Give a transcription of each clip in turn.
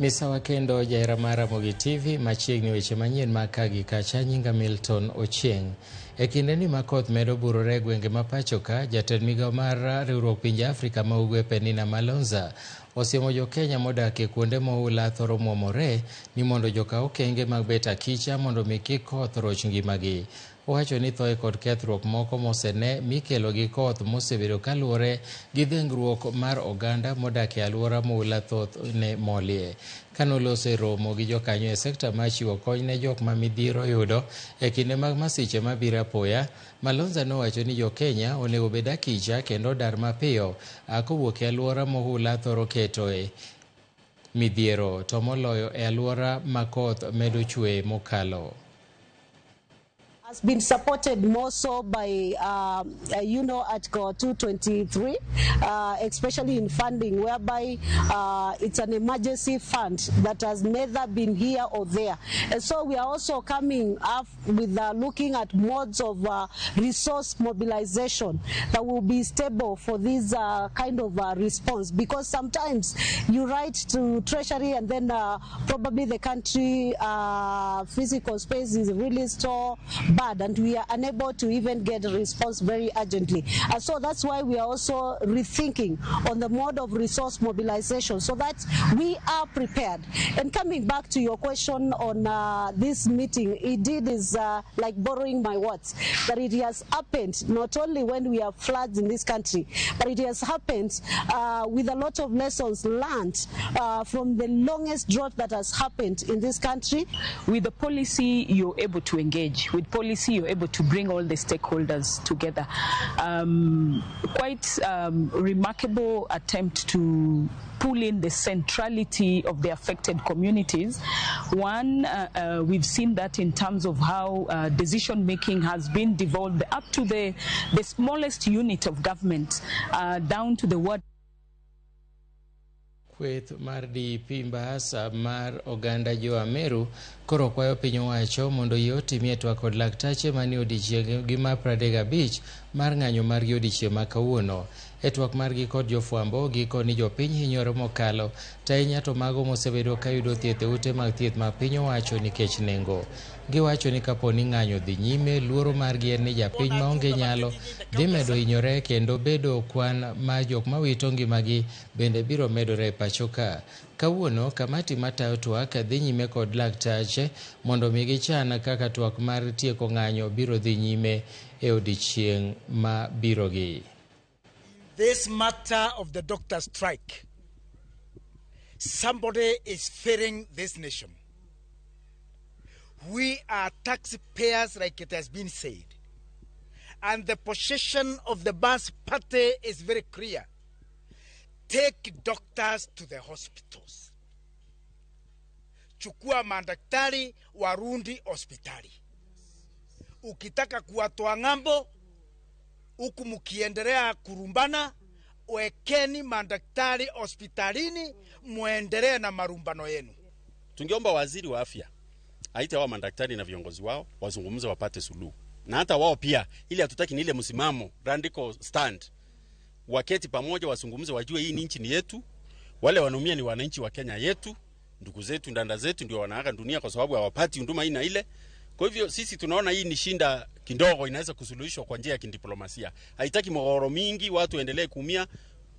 Misawa kendo jahera mar Ramogi TV machiegni weche manyien mag ka gi kacha nyinga Milton Ochieng. E kindeni ma koth medo burore e gwenge ma pacho ka, jatend migawo mar riwruok pinje Afrika ma Ugwe Penina Malonza osiemo jo Kenya modak e kuonde ma oula thoro mwomore ni mondo jokaw okenge mag bet akicha mondo mi kik koth roch ngimagi. Owacho ni thoe kod kethruok moko mosene mikelo gi koth mosebedo kaluwore gi dhengruok mar oganda modak e alwora moula thoth ne molie. Kanoloso e romo gi jokanyo e sekta mar chiwo kony ne jok ma midhiero oyudo e kinde mag masiche mabiro apoya, Malonza nowacho ni jo Kenya onego obed akicha kendo odar mapiyo kowuok e alwora mohula thoro ketoe midhiero to moloyo e alwora ma koth medo chwe mokalo. Has been supported more so by, Article 223, especially in funding, whereby it's an emergency fund that has neither been here or there. And so we are also coming up with looking at modes of resource mobilization that will be stable for this kind of response, because sometimes you write to Treasury and then probably the country physical space is really so bad and we are unable to even get a response very urgently. And so that's why we are also rethinking on the mode of resource mobilization so that we are prepared. And coming back to your question on this meeting, it is like borrowing my words, that it has happened not only when we have floods in this country, but it has happened with a lot of lessons learned from the longest drought that has happened in this country. With the policy, you're able to engage. With policy, you're able to bring all the stakeholders together. Quite remarkable attempt to pull in the centrality of the affected communities. One, we've seen that in terms of how decision making has been devolved up to the smallest unit of government, down to the ward. Kweth mar DP Mbasa mar oganda jo Ameru koro kwayo piny owacho mondo yie otimie twak kod laktache manie odiechieng' mar 35 mar ng'anyo margi odiechieng' ma kawuono. E twak margi kod jofwambo giko ni jopiny hinyore mokalo to ahinya to mago mosebedo kayudo thieth e ute mag thieth ma piny owacho nikech nengo. Giwacho ni kapo ni ng'anyo dhi nyime, luoro margi en ni japiny maonge nyalo dhi medo hinyore kendo bedo kwan mar jok mawito ngimagi bende biro medore e pacho ka. Kawuono kamati matayo twak dhi nyime kod laktache mondo mi gichan kaka twak mar tieko ng'anyo biro dhi nyime e odiechieng' ma birogi. This matter of the doctor strike, somebody is fearing this nation. We are taxpayers, like it has been said. And the position of the Bas Party is very clear. Take doctors to the hospitals. Chukua madaktari warundi hospitali. Ukitaka kuwatoa ng'ambo, huku mkiendelea kurumbana, wekeni madaktari hospitalini, muendelee na marumbano yenu. Tungeomba waziri wa afya aite wao madaktari na viongozi wao wazungumze, wapate suluhu. Na hata wao pia, ili hatutaki ni ile msimamo radical stand, waketi pamoja wazungumze, wajue hii nchi ni yetu, wale wanaumia ni wananchi wa Kenya yetu, ndugu zetu, ndanda zetu ndio wanaaga dunia kwa sababu hawapati huduma hii na ile. Kwa hivyo sisi tunaona hii ni shinda kidogo, inaweza kusuluhishwa kwa njia ya kidiplomasia. Haitaki mgogoro mingi, watu waendelee kuumia,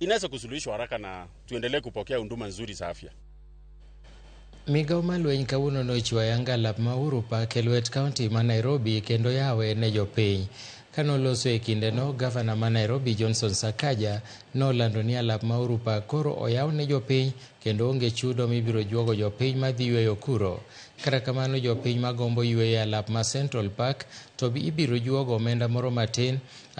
inaweza kusuluhishwa haraka na tuendelee kupokea huduma nzuri za afya. Migawo mar lweny kawuono nochiwo ayanga lap ma Uhuru Park e lwet kaunti ma Nairobi kendo yawe ne jopiny. Kanoloso e kindeno, gavana ma Nairobi Johnson Sakaja nolando ni alap ma Uhuru Park koro oyaw ne jopiny kendo onge chudo mibiro juogo jopiny madhi yweyo kuro. Kata kamano, jopiny magombo yweyo e alap ma Central Park to ibiro juogo omenda moro matin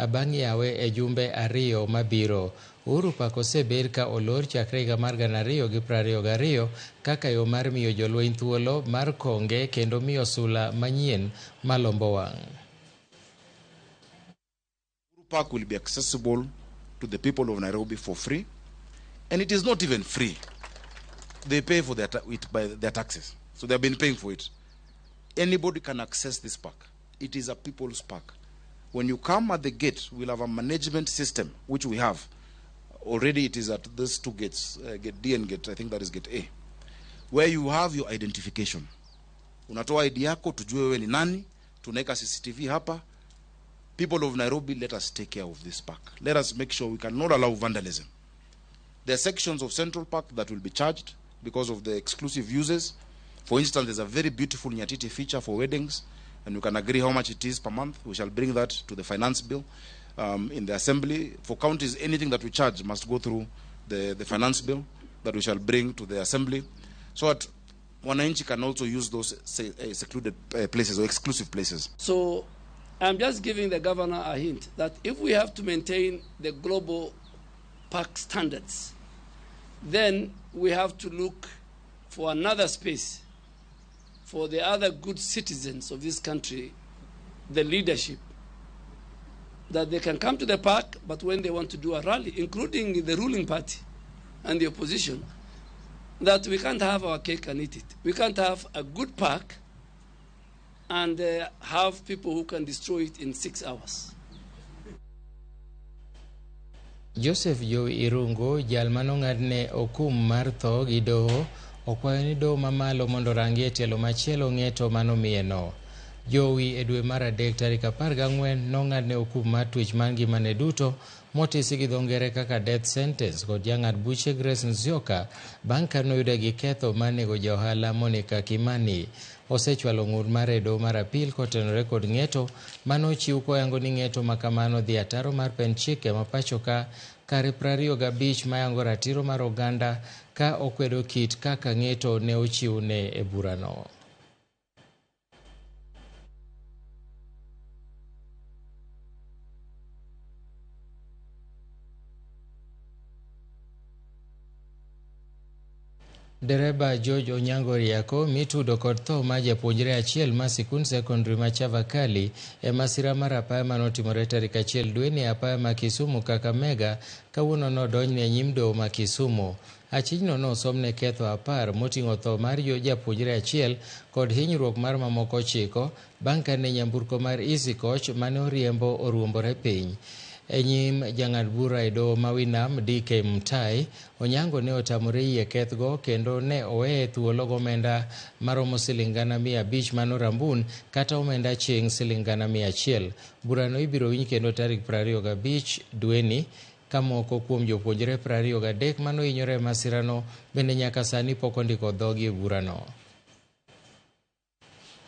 bang' yawe e jumbe 2 mabiro. Uhuru Park osebed ka olor chakre higa mar 2022 kaka yo mar miyo jolweny thuolo mar konge kendo miyo sula manyien malombo wang'. Uhuru Park will be accessible to the people of Nairobi for free, and it is not even free. They pay for it by their taxes, so they have been paying for it. Anybody can access this park. It is a people's park. When you come at the gate, we'll have a management system, which we have. Already it is at these two gates, gate D and gate, I think that is gate A. Where you have your identification. Unatoa ID yako tujue wewe ni nani, tunaweka CCTV hapa. People of Nairobi, let us take care of this park. Let us make sure we cannot allow vandalism. There are sections of Central Park that will be charged because of the exclusive uses. For instance, there's a very beautiful Nyatiti feature for weddings, and we can agree how much it is per month. We shall bring that to the finance bill in the assembly. For counties, anything that we charge must go through the finance bill that we shall bring to the assembly, so that wananchi can also use those secluded places or exclusive places. So I'm just giving the governor a hint that if we have to maintain the global park standards, then we have to look for another space for the other good citizens of this country, the leadership, that they can come to the park, but when they want to do a rally, including the ruling party and the opposition, that we can't have our cake and eat it. We can't have a good park and have people who can destroy it in 6 hours. Joseph Joe Irungu, jal manong'adne okum mar tho gi doho, okwayo ni doho mamalo mondo orangi e tielo machielo ng'eto manomiyeno. Jowi e dwe mar adek tarik 14 nong'adne okum mar twech mar ngimane duto motisi gi dho ngere kaka death sentence kod jang'ad buche Grace Nzioka bang' ka noyude gi ketho mar nego ja ohala Monica Kimani. Osechwalo ng'ur mare e doho mar apil kotenore kod ng'eto manochiw koyango ni ng'eto makamano dhi ataro mar pend chike ma pacho ka kare 25 mayango ratiro mar oganda ka okwedo kit kaka ng'eto ne ochiwne e burano. Dereba George Onyango Riako mitudo kod tho mar japuonjre achiel ma sikund sekondari ma Chavakali e masira mar apaya manotimore tarik 1 dweni e apaya ma Kisumu Kakamega kawuono nodonjne e nyim doho ma Kisumu. Achijno nosomne ketho 10 moting'o tho mar japuonjre achiel kod hinyruok mar mamoko 9 bang' kane nyamburko mar Easy Coach mane oriembo oruombore piny. E nyim jang'ad bura e doho ma Winam DK Mtai, Onyango ne otamore yie kethgo kendo ne oweye thuolo gomenda maromo siling 500,000 mano rambun kata omenda chieng' siling 100,000. Burano ibiro winj kendo tarik 25 dweni ka moko kuom jopuonjre 23 manohinyore e masirano bende nyaka sani pok ondiko dhogi e burano.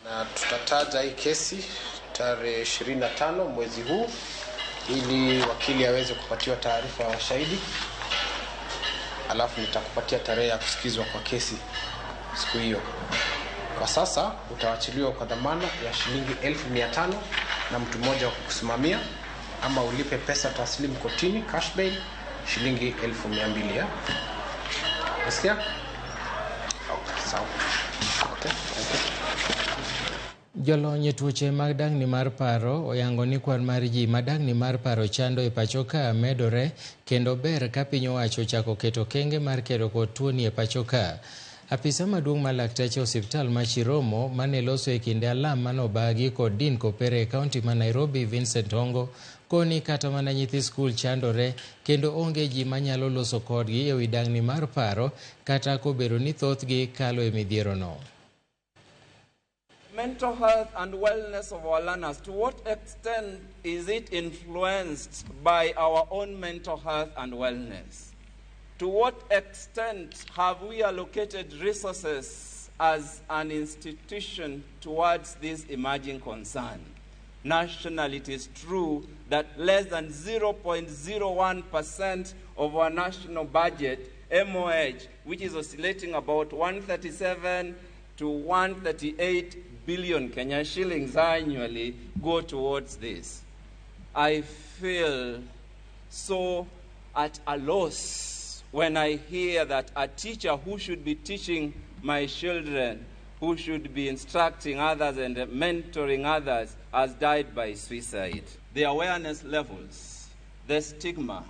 Na tutataja hii kesi tarehe 25 mwezi huu ili wakili aweze kupatiwa taarifa ya washahidi, alafu nitakupatia tarehe ya kusikizwa kwa kesi siku hiyo. Kwa sasa utawachiliwa kwa dhamana ya shilingi 1500 na mtu mmoja wa kukusimamia, ama ulipe pesa taslimu kotini cash bail shilingi 1200. Ya nasikia? Okay, sawa. Okay, thank you. Jolony e tuoche mag dangni mar paro oyango ni kwan mar ji ma dangni mar paro chando e pacho ka medore kendo ber ka piny owacho ochako keto kenge mar kedo kod tuoni e pacho ka. Apisa maduong' mar lakteche e osiptal ma Chiromo mane loso e kinde alam manobagi kod Dean Kopere e kaunti ma Nairobi Vincent Hongo koni kata mana nyithi skul chandore kendo onge ji manyalo loso kodgi ewi dangni mar paro kata kobedo ni thothgi kalo e midhierono. Mental health and wellness of our learners, to what extent is it influenced by our own mental health and wellness? To what extent have we allocated resources as an institution towards this emerging concern? Nationally, it is true that less than 0.01% of our national budget, MOH, which is oscillating about 137 to 138 billion Kenya shillings annually, go towards this. I feel so at a loss when I hear that a teacher who should be teaching my children, who should be instructing others and mentoring others, has died by suicide. The awareness levels, the stigma,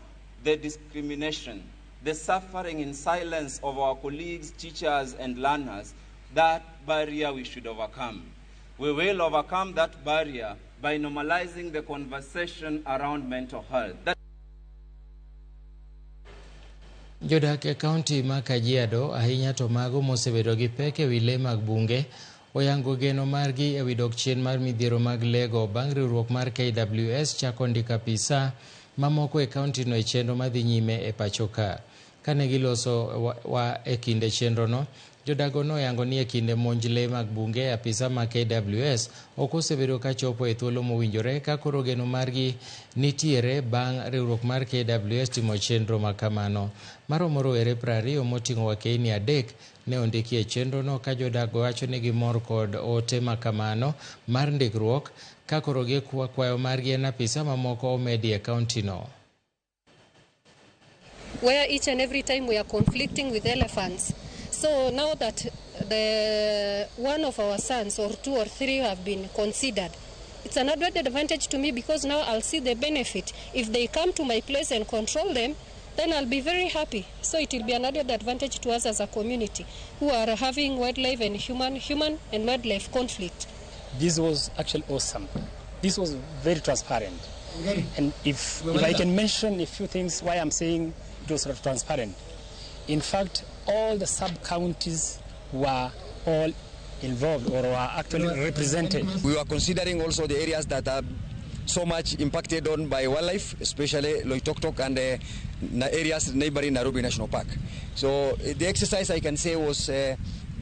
the discrimination, the suffering in silence of our colleagues, teachers, and learners, that barrier we should overcome. We will overcome that barrier by normalizing the conversation around mental health. Jodak e kaunti ma Kajiado, ahinya to mago mosebedo gi pek ewi lee mag bunge, oyango geno margi ewi dok chien mar midhiero mag lego bang' riwruok mar KWS chako ndiko apisa mamoko e kauntino e chenro madhi nyime e pacho ka. Kane giloso wa e kinde chenrono, jodago noyango ni e kinde monj lee mag bunge, apisa mag KWS ok osebedo ka chopo e thuolo mowinjore ka koro geno margi nitiere bang' riwruok mar KWS timo chenro makamano. Maromo rowere 20 moting'o wakeini 3 ne ondiki e chenrono ka jodago wacho ni gimor kod ote makamano mar ndikruok ka koro gikwayo margi en apisa mamoko omedi e kauntino. Where each and every time we are conflicting with elephants. So now that the one of our sons or 2 or 3 have been considered, it's an added advantage to me because now I'll see the benefit. If they come to my place and control them, then I'll be very happy. So it will be an added advantage to us as a community who are having wildlife and human and wildlife conflict. This was actually awesome. This was very transparent. And if I can mention a few things why I'm saying it was transparent. In fact, all the sub-counties were all involved or were actually represented. We were considering also the areas that are so much impacted on by wildlife, especially Loitoktok and the areas neighboring Nairobi National Park. So the exercise, I can say, was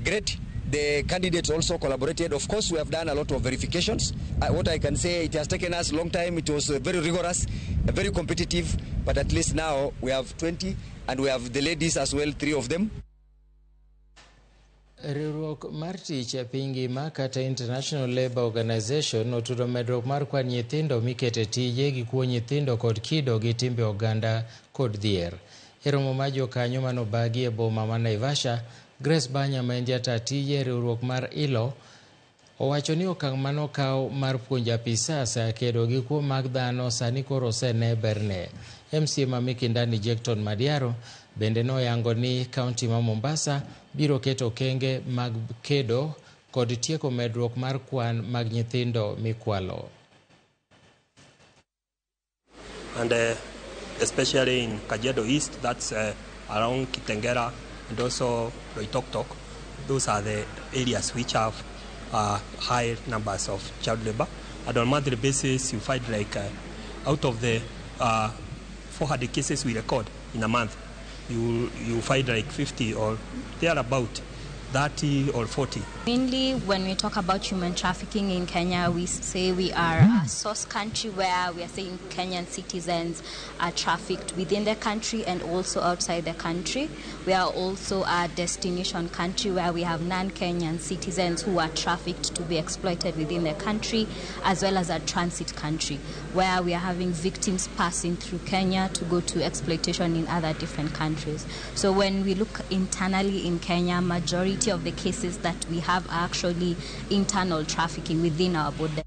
great. The candidates also collaborated. Of course, we have done a lot of verifications. What I can say, it has taken us a long time. It was very rigorous, very competitive, but at least now we have 20 and we have the ladies as well, 3 of them. Riwruok mar tich e piny ngima kata International Labour Organization otudo medruok mar kwan nyithindo mikete tije gi kuo nyithindo kod kido gi timbe oganda kod dhier. E romo mar jokanyo manobagi e boma ma Naivasha, Grace Banya ma en jata tije e riwruok mar ILO owacho ni okang' manokaw mar puonjo apisas kedo gi kuo mag dhano sani koro osene berne. MCA ma Mikindani Jackton Madiaro bende noyango ni kaunti ma Mombasa biro keto okenge mag kedo kod tieko medruok mar kwan mag nyithindo mikwalo. And especially in Kajiado East, that's around Kitengela and also Loitoktok. Those are the areas which have high numbers of child labor. And on a monthly basis, you find like out of the 400 cases we record in a month, you find like 50 or thereabout, 30 or 40. Mainly when we talk about human trafficking in Kenya, we say we are a source country where we are saying Kenyan citizens are trafficked within the country and also outside the country. We are also a destination country where we have non-Kenyan citizens who are trafficked to be exploited within the country, as well as a transit country where we are having victims passing through Kenya to go to exploitation in other different countries. So when we look internally in Kenya, majority of the cases that we have are actually internal trafficking within our border.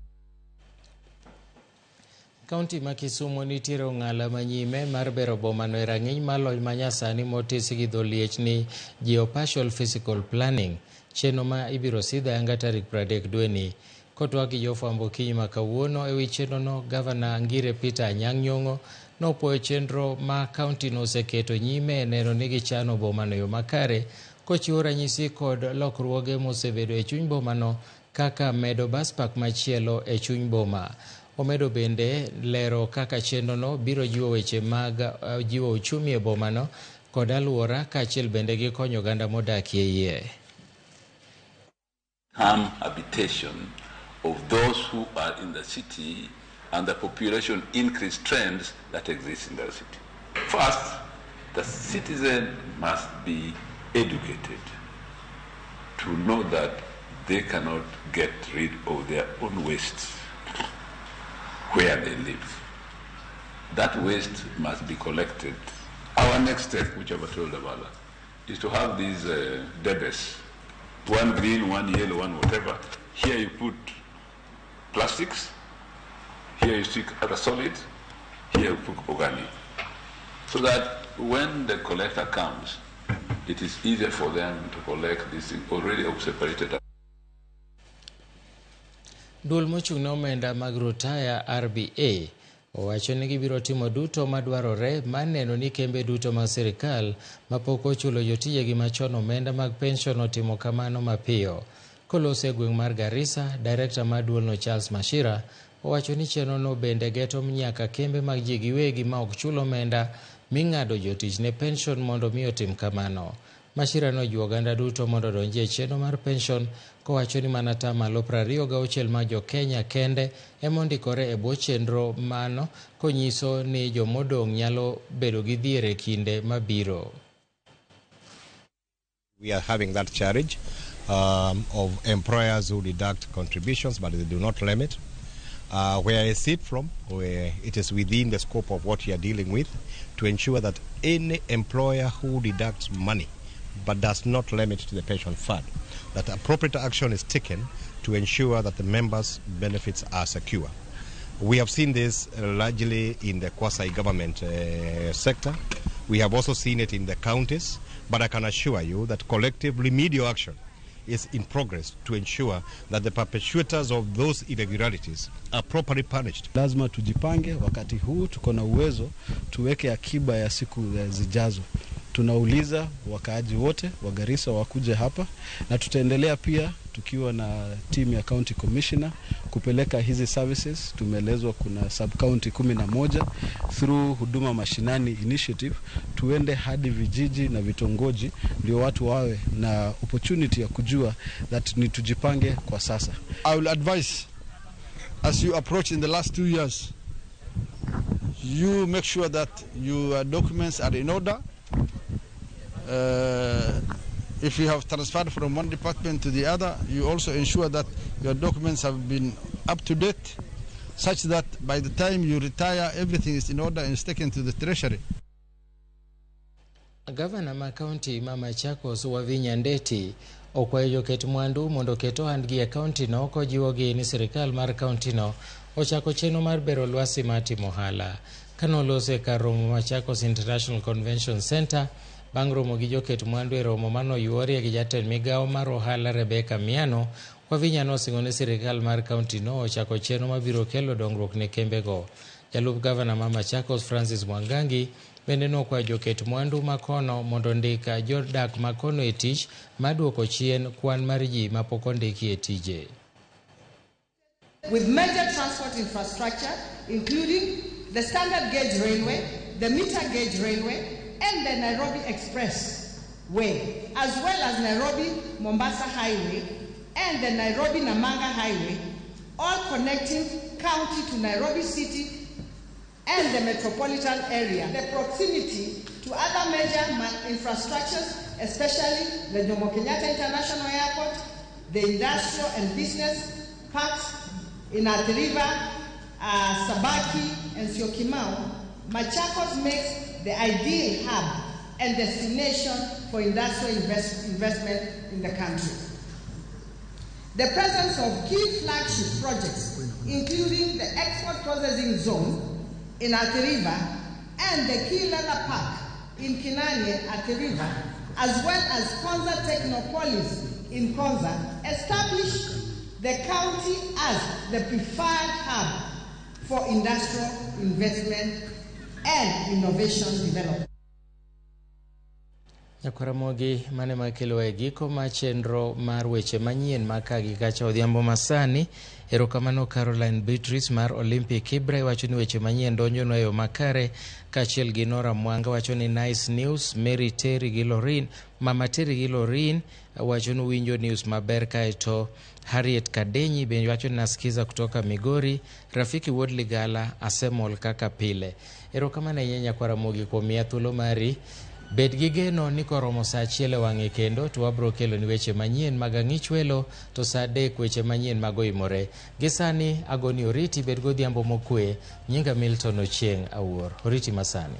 Kaunti ma Kisumu nitiere ong'ala manyime mar bero bomano e rang'iny mar lony manyasani motisi gi dho liech ni Geospatial Physical Planning, chenro ma ibiro sidh ayanga tarik 30 dweni. Kotwak gi jofwambo okinyi ma kawuono ewi chenrono, Gavana Ngire Peter Anyang' Nyong'o nopuoyo chenro ma kauntino oseketo nyime e neno ni gichano bomano e yo makare, kochiwo ranyisi kod lokruoge mosebedo e chuny bomano kaka medo bus park machielo e chuny boma. Omedo bende lero kaka chenrono biro jiwo weche mag jiwo uchumi e bomano kod alwora kaachiel bende gi konyo oganda modakie iye. Harm habitation of those who are in the city and the population increase trends that exist in the city. First, the citizen must be educated to know that they cannot get rid of their own waste where they live. That waste must be collected. Our next step, which I've told about, is to have these debes, one green, one yellow, one whatever. Here you put plastics, here you stick other solids, here you put organic. So that when the collector comes, it is easier for them to collect this thing already separated. Duol mochung' ne omenda mag rutaya RBA Owacho ni gibiro timo duto madwarore mar neno ni kembe duto mag sirikal mapok ochulo jotijegi machon omenda mag pension otimo kamano mapiyo. Koloso e gweng' mar Garissa, Director mar duolno Charles Mashira owacho ni chenrono bende geto nyaka kembe mag ji giwegi ma ok chul omenda ming'ado jotich ne pension mondo mi otim kamano. Mashira nojiwo oganda duto mondo odonji e chenro mar pension kowacho ni mana 26% mag jo-Kenya kende ema ondikore e bwo chenro mano konyiso ni jomodong' nyalo bedo gi dhier e kinde mabiro. We are having that challenge of employers who deduct contributions but they do not limit. Where I sit from, where it is within the scope of what you are dealing with, to ensure that any employer who deducts money but does not limit to the pension fund, that appropriate action is taken to ensure that the members' benefits are secure. We have seen this largely in the quasi-government sector. We have also seen it in the counties, but I can assure you that collective remedial action is in progress to ensure that the perpetrators of those irregularities are properly punished. Lazima tujipange, wakati huu tuko na uwezo, tuweke akiba ya siku zijazo. Tunauliza wakaaji wote wa Garissa wakuje hapa, na tutaendelea pia tukiwa na team ya county commissioner kupeleka hizi services. Tumeelezwa kuna sub county 11 through Huduma Mashinani initiative, tuende hadi vijiji na vitongoji, ndio watu wawe na opportunity ya kujua that ni tujipange kwa sasa. I will advise, as you approach in the last 2 years, you make sure that your documents are in order. If you have transferred from one department to the other, you also ensure that your documents have been up to date, such that by the time you retire, everything is in order and is taken to the treasury. Gavana ma kaunti ma Machakos Wavinya Ndeti okwayo joket mwandu mondo oket ohandgi e kaunti no kojiwogi ni sirikal mar kaunti no ochako chenro mar bero lwasi mar timo ohala. Kanoloso e kar romo Machakos International Convention Center bang' romo gi joket mwandu e romo manoyuorie gi jatend migawo mar ohala Rebecca Miano, Wavinya nosingo ni sirikal mar kaunti no ochako chenro mabiro kelo dongruok ne kembego. Jalup gavana ma Machakos Francis Mwangangi bende nokwayo joket mwandu makono mondo ondik jodak makono e tich maduoko chien kwan mar ji mapok ondiki e tije. With major transport infrastructure, including the standard gauge railway, the meter gauge railway, and the Nairobi Expressway, as well as Nairobi-Mombasa Highway and the Nairobi-Namanga Highway, all connecting county to Nairobi City and the metropolitan area. The proximity to other major infrastructures, especially the Jomo Kenyatta International Airport, the industrial and business parks in Athi River, Sabaki, and Syokimau, Machakos makes the ideal hub and destination for industrial investment in the country. The presence of key flagship projects, including the Export Processing Zone in Athi River and the Kilala Park in Kinanie, Athi River, as well as Konza Technopolis in Konza, establish the county as the preferred hub for industrial investment and innovation development. Nyakwaramogi mane makelo e giko ma chenro mar weche manyien ma ka gi kacha odhiambo masani. Erokamano Caroline Beatrice mar Olympic Kibra wacho ni weche manyien donjonwa e yo makare, kaachiel gi Nora Mwanga wacho ni nice news. Mary Terry gi Lorin, Mama Terry gi Lorin wacho ni winjo news maber. Kaeto Harriet Kadenyi bende wacho ni nasikiza kutoka Migori. Rafiki Wuod Ligala asemol kaka pile. Erokamano ahinya Nyakwaramogi kuom miya thuolo mari. Bed gi geno ni koromo saa 1 e wang'e kendo to wabro kelo ni weche manyien mag ang'ich welo, to saa 3 weche manyien mag oimore. Gi sani agoni oriti, bed godhiambo mokwe. Nyinga Milton Ochieng' Awuor. Oriti masani.